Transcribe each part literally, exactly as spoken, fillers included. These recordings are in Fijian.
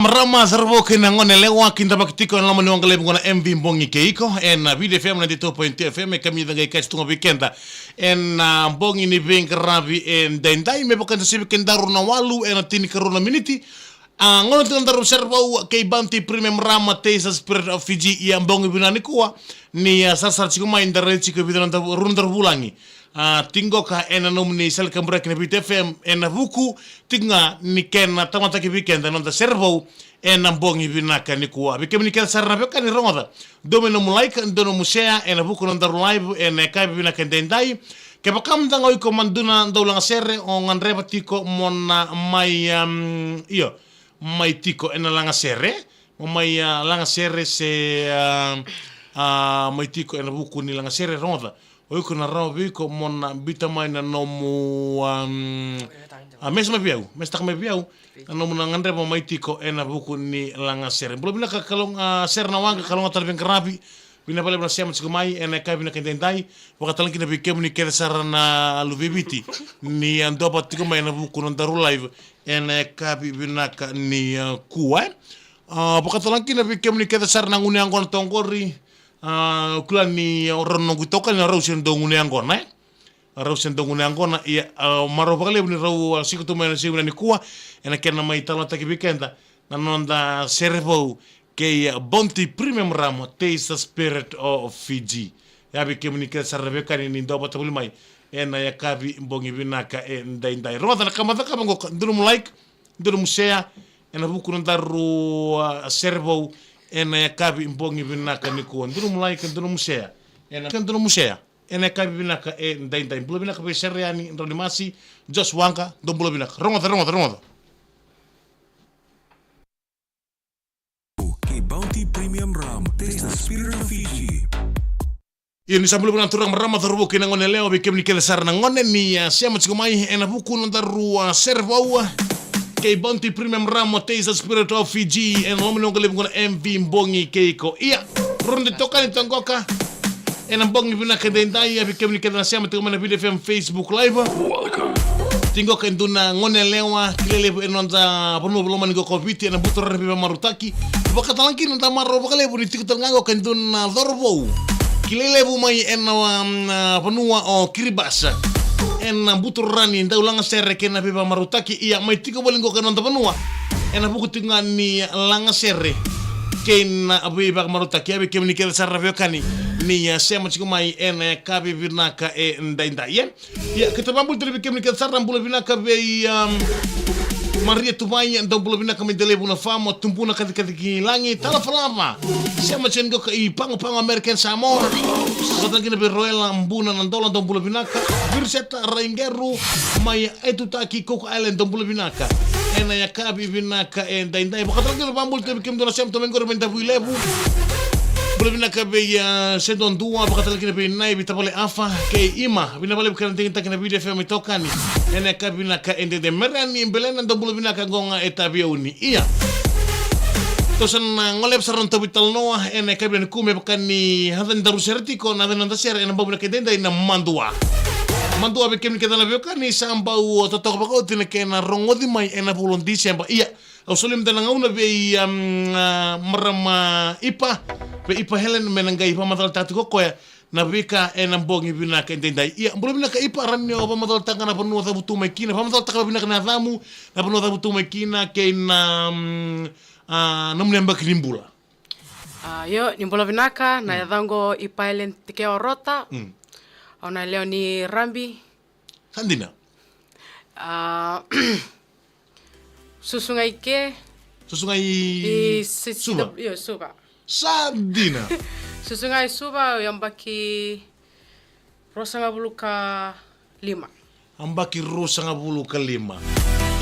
Marama, cauravou kei na gone yalewa, kidavaki tiko ena loma ni waqa levu oqo na M V Bogi kei Iko ena Viti F M ninety-two point two F M, e kemuni caqe ka tu ga vei keda ena bogi ni veiqaravi edaidai, me vaka eda sa via kedaru na walu ena tinikarua na miniti. A, gauna tiko na daru sere vou kei Bounty Premium Rum, Taste the Spirit of Fiji. Ia, bogi vinaka nikua, ni a sarasara tiko mai, da rai tiko e vica na daru, rua na daru vulagi. A, tiko qoka ena nomuni sele kaburaki na Viti F M, ena vuku tiko ga ni kena tamaitaki vei keda na noda sere vou ena bogi vinaka nikua. Vei kemuni kece sara na veiwekani, rogoca, dua mai nomu like, dua nomu share ena vuku na daru live ena yakavi vinaka edaidai. Kevaka mada ga o iko e dua na daulagasere, o gadreva tiko mo na mai, um, io, mai tiko ena lagasere, mo mai, a, lagasere se, a, a, mai tiko ena vuku ni lagasere, rogoca, o iko na rawa vei iko mo na biuta mai na nomu, um, a, message mai vei au, messagetaka mai vei au na nomu na gadreva mai tiko ena vuku ni lagasere. Bula vinaka Kalougata, a, sere na waqa, Kalougata na veiqaravi. Vinaka vakalevu na sema tiko mai ena yakavi vinaka edaidai. Vakatalega kina vei kemuni kece sara na luve i Viti, ni a duavata tiko mai ena vuku na daru live ena yakavi vinaka nikua, e. A, vakatalega kina vei kemuni kece sara na gunu yaqona toka qori. A, au kila ni o rau na noqu itokani, o rau se dau gunu yaqona, e? O rau se dau gunu yaqona, ia, a, marau vakalevu ni rau, a, siko tu mai ena siga nikua ena kena mai talanoataki vei keda na noda sere vou kei, a, Bounty Premium Rum, Taste the Spirit of Fiji. Ia vei kemuni kece sara na veiwekani ni duavata voli mai ena yakavi bogi vinaka edaidai, rogoca na ka mo cakava qoka: dua nomu like, dua nomu share ena vuku na daru, a, sere vou ena yakavi bogi vinaka nikua. Dua nomu like, dua nomu share ena, dua nomu share ena yakavi vinaka edaidai. Bula vinaka vei Sere Yani Draunimasi, Josh Waqa, dou bula vinaka. Rogoca, rogoca, rogoca. Kei Bounty Premium Rum, Taste the Spirit of Fiji. Ia, ni sa bula vinaka na turaga, marama, cauravou kei na gone yalewa, vei kemuni kece sara na gone ni, a, sema tiko mai ena vuku na daru, a, sere vou kei Bounty Premium Rum, Taste the Spirit of Fiji, ena loma ni waqa levu oqo na M V Bogi kei Iko. Ia, rua na itokani toka qoka ena bogi vinaka edaidai. Ia vei kemuni kece na sema tiko mai na Viti F M Facebook Live, tiko qoka e dua na gone yalewa kilai levu ena noda vanua lomani qoka o Viti, ena buturara ni veivakamarautaki. Vakatalega kina da marau vakalevu ni tiko talega qoka e dua na cauravou kilai levu mai ena, um, vanua o Kiribati, ena buturara ni daulagasere kei na veivakamarautaki. Ia, mai tiko voli qoka ena noda vanua ena vuku tiko ga ni lagasere kei na veivakamarautaki. Ia vei kemuni kece sara na veiwekani ni, a, sema tiko mai ena yakavi vinaka edaidai, e. Ia, keitou vakabula tale vei kemuni kece sara, bula vinaka vei, um, Maria Tuvai, dou bula vinaka mai Delaie Vunau Farm, o Tubuna Kacikaci ki Lagi, Tala Falava, sema tiko qoka i Pago Pago, American Samoa. Vakatalega kina vei Roela Buna Nadola, dou bula vinaka. Viriseta Raiqeru mai Aitutaki, Cook Island, dou bula vinaka ena yakavi vinaka edaidai. Vakatalega kina vakabula tale vei kemudou na sema tiko mai qori mai Davuilevu. Bula vinaka vei, a, Seduadua, vakatalega kina vei Nai, vei tavale Afa kei Ima. Vinaka vakalevu kei na digitaki na Viti F M itokani ena yakavi vinaka edaidai. Merani Belena, dou bula vinaka, qoqa e Taveuni. Ia, tou sa na, a, goleva sara na noda veitalanoa ena yakavi nikua, me vaka ni a yaco ni daru sere tiko, na yaca ni noda sere ena bogi vinaka edaidai na Madua. Madua, vei kemuni kece na veiwekani, sa bau totoka vakaoti na kena rogoci mai ena vula o Tiseba. Ia, au solia mada na gauna vei, um, a, marama Ipa, vei Ipa Helen, me na qai vakamacalataka tiko o koya na veika ena bogi vinaka edaidai. Ia, bula vinaka Ipa, rawa ni o vakamacalataka na vanua o cavutu mai kina, vakamacalataka vakavinaka na yacamu, na vanua o cavutu mai kina, kei na, um, a, nomuni yabaki ni bula. A, io, ni bula vinaka, na, mm, yacaqu o Ipa Helen Tekewa Rota. Mm. Au na yalewa ni Rabi. Sa dina. A, susu ga i ke. Susu ga i, i si-, Suva? Io, Suva. Sa dina. Susu ga i Suva, au yabaki ruasagavulu ka lima. Yabaki ruasagavulu ka lima.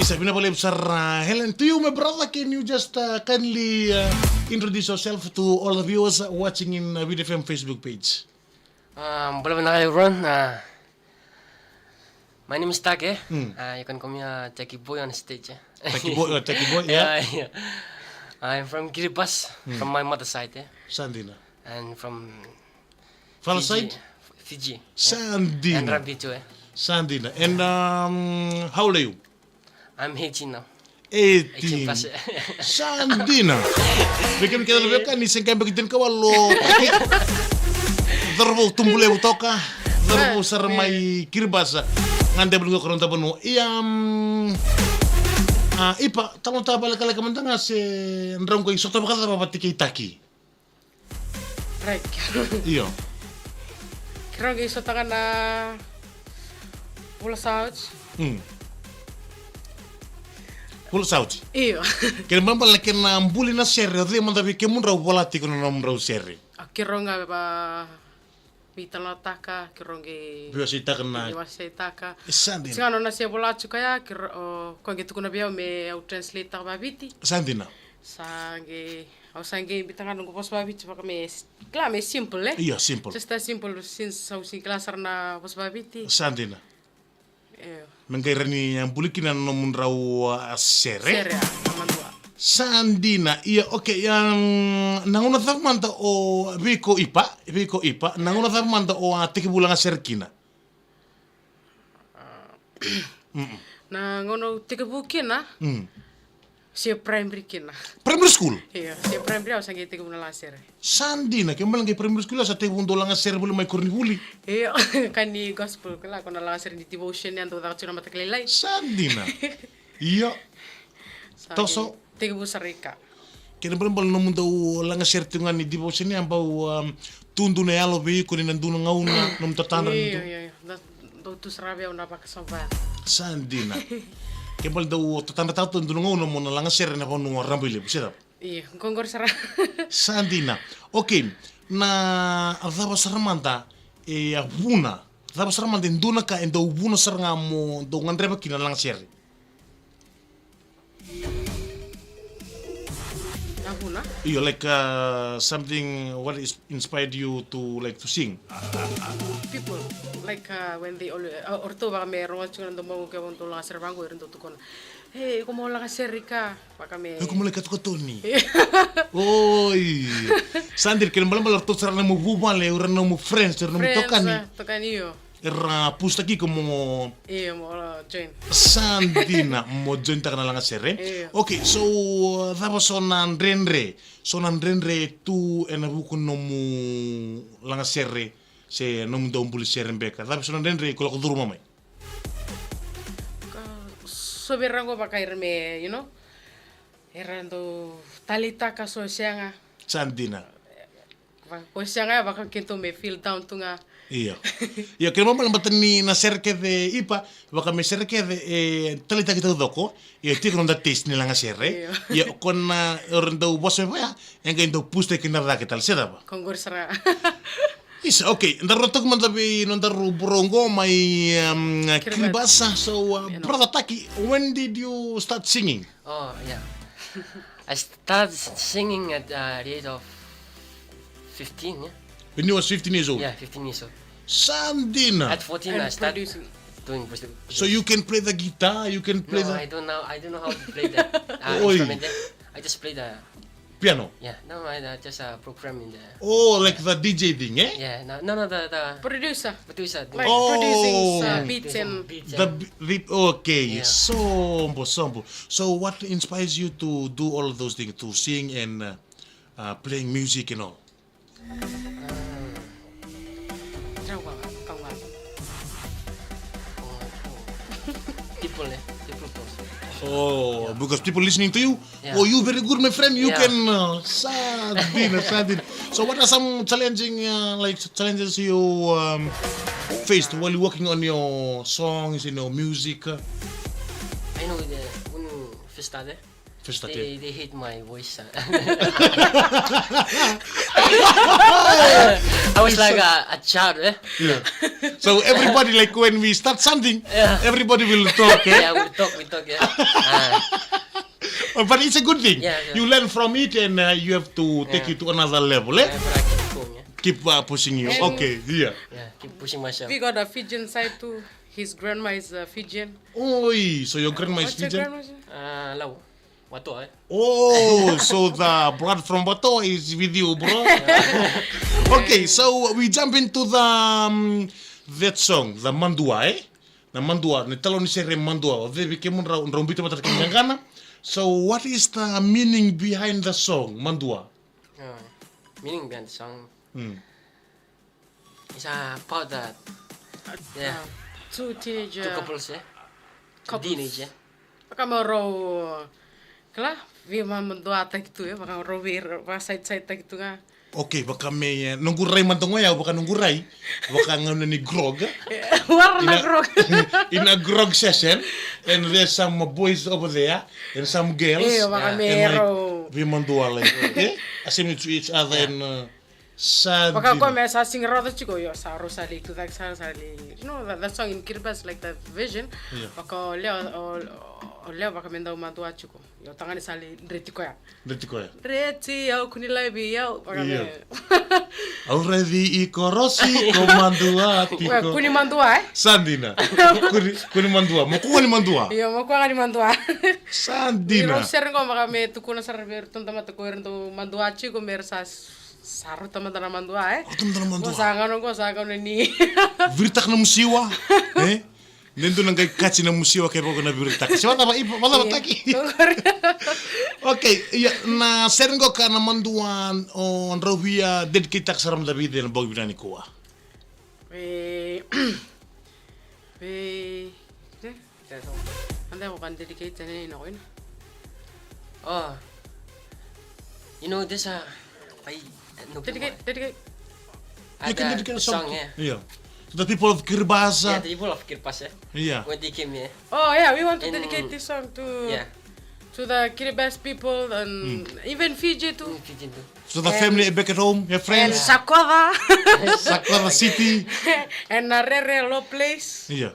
Isa, vinaka vakalevu sara, Helen. To you, my brother, can you just, uh, kindly, uh, introduce yourself to all the viewers, uh, watching in, uh, Viti F M Facebook page? Um, bula vinaka everyone. Uh, my name is Take. Mm. Uh, you can call me, uh, Taki Boy on stage, eh? Taki Boy, uh, Taki Boy, yeah? Yeah, yeah. I'm from Kiribati, mm, from my mother side, eh? Sa dina. And from Father side? Fiji. Fiji. Sa dina. And Rabi too, eh? Sa dina. And, um, how old are you? I'm eighteen now. Eighteen. Eighteen plus. Sa dina. Vei kemuni kece na veiwekani, se qai beka tini ka walu. Cauravou tubu levu toka. Cauravou sara mai Kiribati. Gade voli qo ka rau da vanua. Ia, mm, a, Ipa, talo ta vakalekaleka mada ga se drau qai sota vakacava vata kei Taki. Right. Io. Keirau qai sota ga na vula sa oti. Mm. Vula sa oti. Io. Kena ibalebale na kena buli na sere, o cei mada vei kemudrau vola tiko na nomudrau sere? A, keirau ga va veitalanoataka, keirau qai veiwaseitaka na, veiwaseitaka. E sa dina. Sega nona se vola tiko ya, keirau, o, ko qai tukuna vei au me au translate taka vaviti. Sa dina. Sa qai Au sa qai biuta ga noqu vosa vaviti vaka me, kila me simple, e? Io, simple. Just a simple, since au sega ni kila sara na vosa vaviti. Sa dina. Io. Me qai rawa ni a buli kina na nomudrau, a, sere. Sere, a, na madua. Sa dina. Io, okay, um, na gauna cava mada o, vei iko Ipa, vei iko Ipa, na gauna cava mada o a tekivu lagasere kina? Na gauna au tekivu kina, mm, se primary kina. Primary school? Io, se primary au sa qai tekivu na lagasere. Sa dina, ke bale qai primary school au sa tekivu dau lagasere voli mai koronivuli. Io, ka ni gospel, kila ko na lagasere ni devotion ya dau caka tiko na mataka lailai. Sa dina. Io. Sa toso. Tekivu sara i ka. Kena ibalebale na nomudau lagasere tiko ga ni devotion ya bau, um, tudu na yalo vei iko ni na dua na gauna, nomu tatadra ni. Io, tu, io, io. Da, dau tu sara vei au na vakasama. Sa dina. Ke bale dau tatadra tale tu dua na gauna mo na lagasere na vanua rabailevu, se cava? Io, qo qori sara. Sa dina. Okay, na cava sara mada e a vuna? Cava sara mada e dua na ka e dau vuna sara ga mo dau gadreva kina na lagasere? Na vuna? Io, like, uh, something what is inspired you to, like, to sing? People, like, uh, when they always, uh, o ratou vaka me rogoca tiko na domoqu ke o dau lagasere vaqo, era dau tukuna, "Hey, iko mo lagasere i ka." Vaka me, "Iko mo lai katokatoni." Oi. Sa dina, kena ibalebale o ratou sara na nomu vuvale, o ira na nomu friends, o ira na nomu friends, tokani. Uh, tokani, io. Era push-taki iko mo, io, mo join. Sa dina, mo join taka na lagasere. Io. Okay, so, uh, cava so na dredre? So na dredre tu ena vuku ni nomu lagasere, se nomu dau buli sere beka. Cava so na dredre iko lako curuma mai? Ka, so vei ira qo vaka ira me, you know, era dau taleitaka so sega. Sa dina. Vaka ko sega ya, vaka keitou me feel down tu ga. Io. Io, kena ibalebale baleta ni na sere kece Ipa, vaka me sere kece e taleitaki taucoko, io, tiko noda taste ni lagasere. Io. Io, ko na, o ira dau vosa me vaya, e qai dau push-taki kina cake tale, se cava? Ko qori sara. Isa, okay, daru na toki mada vei nodaru bro qo mai, um, Kiribati. Kiribati. So, uh, brother Taki, when did you start singing? Oh, yeah. I started singing at, uh, the age of fifteen, yeah? When you was fifteen years old? Yeah, fifteen years old. Sa dina. At fourteen, I started doing produ-, so you can play the guitar, you can play the... No, I don't know, I don't know how to play that, uh, instrument, yeah. I just play the piano? Yeah, no, I, uh, just, uh, program in the... Oh, like the D J thing, eh? Yeah, no, no, no, the, the producer. Producer thing. Like producing, uh, beats and... The b-, the, okay, yeah. Sombo, sombo. So what inspires you to do all of those things, to sing and, uh, uh, playing music and all? People, eh? People force. Oh, because people listening to you. Yeah. Oh, you very good, my friend. You can, uh, sa dina, sa dina. So what are some challenging, uh, like, challenges you, um, faced while working on your songs, you know, music? I know the, when you first started, first started, they, they hate my voice, uh. I was like a, a child, eh? Yeah. So everybody, like, when we start something, yeah, everybody will talk, eh? Yeah, we talk, we talk, yeah. Uh. Oh, but it's a good thing. Yeah, yeah. You learn from it and, uh, you have to take it to another level, eh? Yeah, but I keep going, yeah. Keep, uh, pushing you. And okay, yeah. Yeah, keep pushing myself. We got a Fijian side too. His grandma is a Fijian. Oi, so your grandma is Fijian? What's your grandma's name? Uh, Lau. Watoa, eh? Oh, so the brother from Watoa is with you, bro. Yeah. Okay, so we jump into the, um, that song, the Madua, eh? Na Madua, na italanoa ni sere Madua. O cei vei kemudrau, drau biuta vata kei na So what is the meaning behind the song, Madua? Oh, meaning behind the song. Mm. It's about that. Yeah. Two teenager Two couples, eh? couples. Teenage, eh? Vaka me rau kila, veimamaduataki tu, e, vaka rau vei, vaka side side taki tu ga. Okay, vaka me, eh, noqu rai mada qo ya, vaka noqu rai, vaka gauna ni grog. Wara na grog. In a grog session, and there's some boys over there, and some girls. Eh, vaka me And like, rau. Veimadua, like, eh? Assuming to each other and, uh, sa Vaka dina. Koya me sa sega ni rauta tiko, io, sa rau sa lai tucake sara, sa lai. You know, that, that song in Kiribati, like that version. Yeah. Vaka o Leo, o, o Leo vaka me dau madua tiko. Io, tagane sa lai dreti koya. Dreti koya. Dreti au, kua ni laivi au. Vaka Io. me. Au raici i korosi, ko madua tiko. Kua ni madua, eh? Sa dina. Kua ni, kua ni madua. Mo kua ni madua. Io, mo kua ga ni madua. Sa dina. Io, sere qo vaka me tukuna sara vei iratou na tamata ko ira dau madua tiko, me ra sa, sa rauta mada na madua, eh? Rauta mada na madua. Qo sa gauna, qo sa gauna ni. Viritaka na musiwa. Eh? Ni dua na qai kaci na musiwa kevaka na viritaka. Se vacava, i vacava taki. Okay, ia, na sere qo ka na madua o drau via dedicate-taka sara mada vei cei ena bogi vinaka nikua? E, e, e, anda ko kan dedicate tena ina ko ina. Oh. You know, there's a, I, no, Dedicate, dedicate. You can dedicate a song. Yeah. Yeah. To the people of Kiribati. Yeah, the people of Kiribati. Yeah. When they came here. Oh yeah, we want to And dedicate this song to Yeah. to the Kiribati people and even Fiji too. Fiji too. To the family back at home, your And friends. Sakotha. Sakotha City. And Narere, Low Place. Yeah.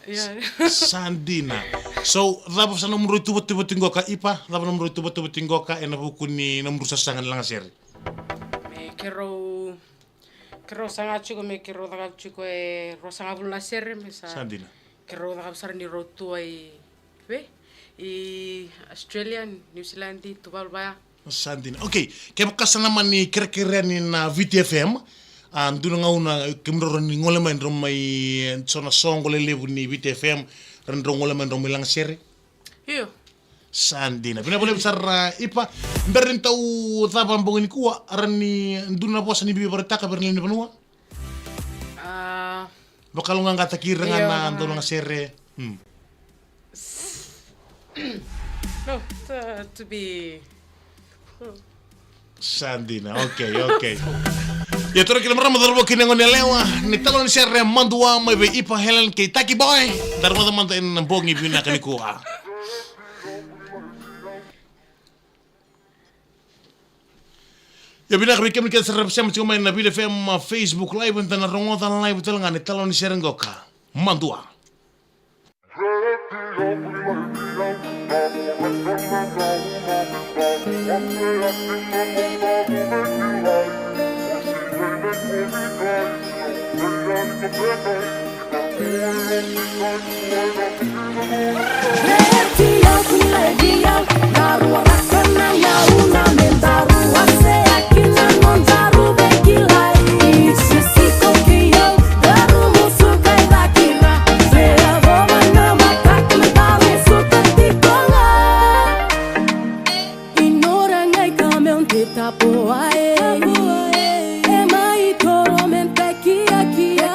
Yeah. Sa dina. So, cava sa nomudrau ituvatuvati qoka, Ipa? Cava nomudrau ituvatuvati qoka ena vuku ni nomudrau sasaga ni lagasere? Me keirau, keirau saga tiko, me keirau caka tiko e ruasagavulu na sere, me sa. Sa dina. Keirau caka sara ni rau tu i, vei? I Australia, New Zealand, Tuvalu vaya. Sa dina. Okay, kevaka sa na mani kerekere yani na Viti F M, a, dua na gauna kemudrau rawa ni gole mai drau mai, e, so na soqo lelevu ni Viti F M, rawa ni drau gole mai drau mai lagasere? Io. Sa dina. Vinaka vakalevu sara, Ipa. Bera ni tau cava bogi nikua, rawa ni dua na vosa ni via vakaraitaka vei ira na lewe ni vanua? A, Vakalougatataki ira ga Io, na ga. Dau lagasere. Hmm. No, to, to be. Sa dina, okay, okay. Ia, turaga kei na marama, cauravou kei na goneyalewa, ni talo ni sere madua mai vei Ipa, Helen kei Taki Boy. Da rogoca mada ena bogi vinaka nikua. Ia, vinaka vei kemuni kece sara sema tiko mai na Viti F M Facebook Live, eda na rogoca live tale ga ni talo ni sere qoka. Madua. I nora gai ka meu te tapo ai. E mai toro men te kia kia.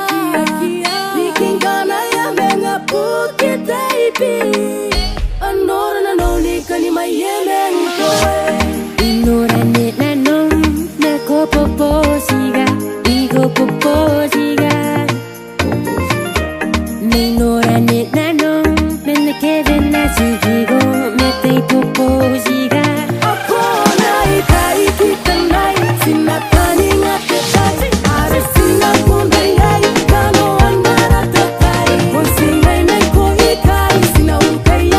Ni kingana ya menga puki taipi. A nora na no ni kani mai e menga koe. I nora ne na no na ko popo siga. I ko popo siga. Nei nora ne na no, me na keve na sikigo, me tei popo siga. Ako na i kai kita nai, sina tani nga te tai, are sina kundai ai, kano anara te tai, ko sinai nai ko i kai, sina ukai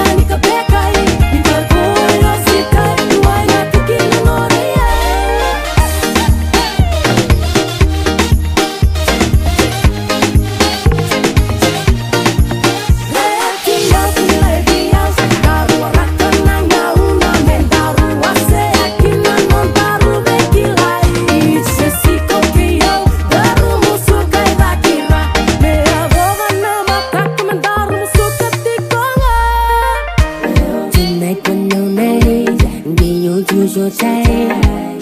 Uso tai,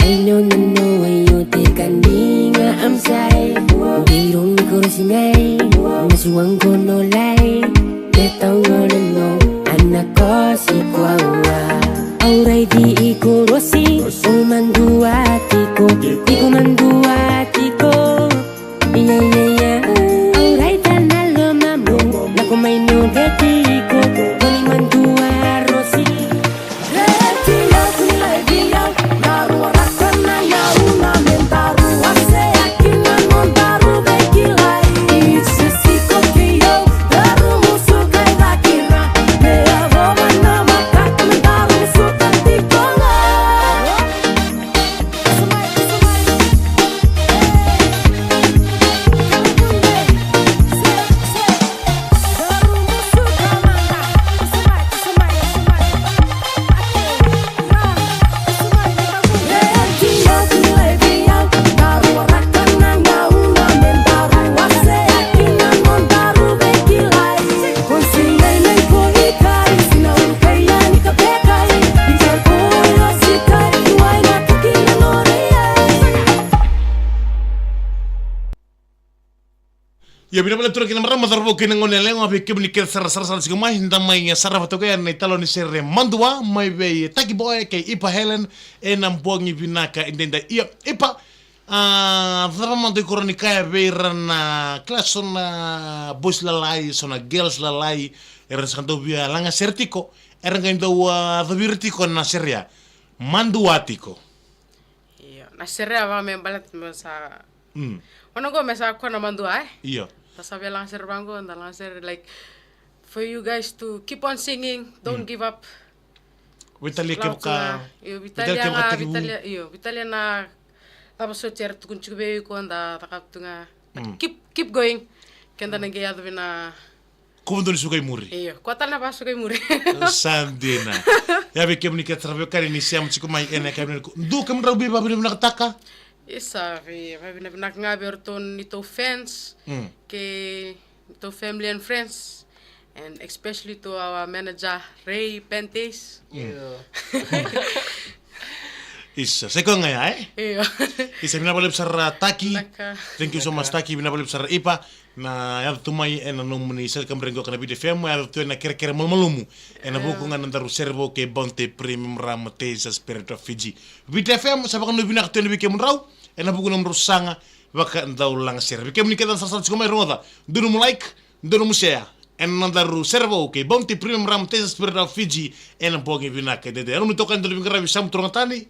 ai no na no ai o te kaniga am sai. Dei rong ni koro sinai, na suang kono lai. Te tau ngole no, ana kosi kua ua. Au rai di i korosi, o mandua tiko, i ko mandua tiko. Ia, ia, ia. Au rai ta na lo mamu, na ko mai no de tiko, ko ni mandua rosi. Ia, vinaka vakalevu turaga kei na marama, cauravou kei na gone yalewa, vei kemuni kece sara, sara, sara tiko mai, da mai sarava toka yani na italanoa ni sere Madua mai vei Taki Boy kei Ipa Helen ena bogi vinaka edaidai. Ia, Ipa, a, cava mada o iko rawa ni kaya vei ira na kila so na boys lalai, so na girls lalai era sa dau via laga sere tiko, era qai dau, a, yacovi ira tiko na sere ya, Madua tiko. Io, na sere ya vaka me baleta me sa. Mm. Ona qo me sa kua na Madua, e? Io. Da sa via laga sere vaqo, da laga sere, like, for you guys to keep on singing, don't give up. Veitalia kevaka, io, veitalia kevaka ga, taki vu. Veitalia, io, veitalia na cava soti era tukuna tiko vei iko, da cakava tu ga. But keep, keep going. Keda na qai yacovi na Kuvadou ni suka i muri. Io, kua tale na vasuka i muri. Sa dina. Ia vei kemuni kece sara veiwekani ni sema tiko mai ena yakavi nikua, dou kemudrau veivakavinavinakataka? Isa, vei, vavinavinaka ga vei iratou neitou fans, mm, kei neitou family and friends, and especially to our manager, Ray Pantes. Mm. Io. Isa, sa i koya ga ya, e? Io. Isa, vinaka vakalevu sara Taki. Vinaka. Thank you so much, Taki. Vinaka vakalevu sara Ipa. Na yaco tu mai ena nomuni sele kaburaki qo ka na Viti F M, yaco tu ena kerekere malumalumu. Ena vuku ga na daru sere vou kei Bounty Premium Rum Taste the Spirit of Fiji. Viti F M, sa vakanuinui vinaka tu yani vei kemudrau ena vuku ni nomudrau saga vakadaulaga sere. Vei kemuni kece na sarasara tiko mai, rogoca, dua nomu like, dua nomu share ena daru sere vou kei Bounty Premium Rum Taste the Spirit of Fiji ena bogi vinaka edaidai. Ena nomuni itokani, dua na veiqaravi, Samu Turagatani.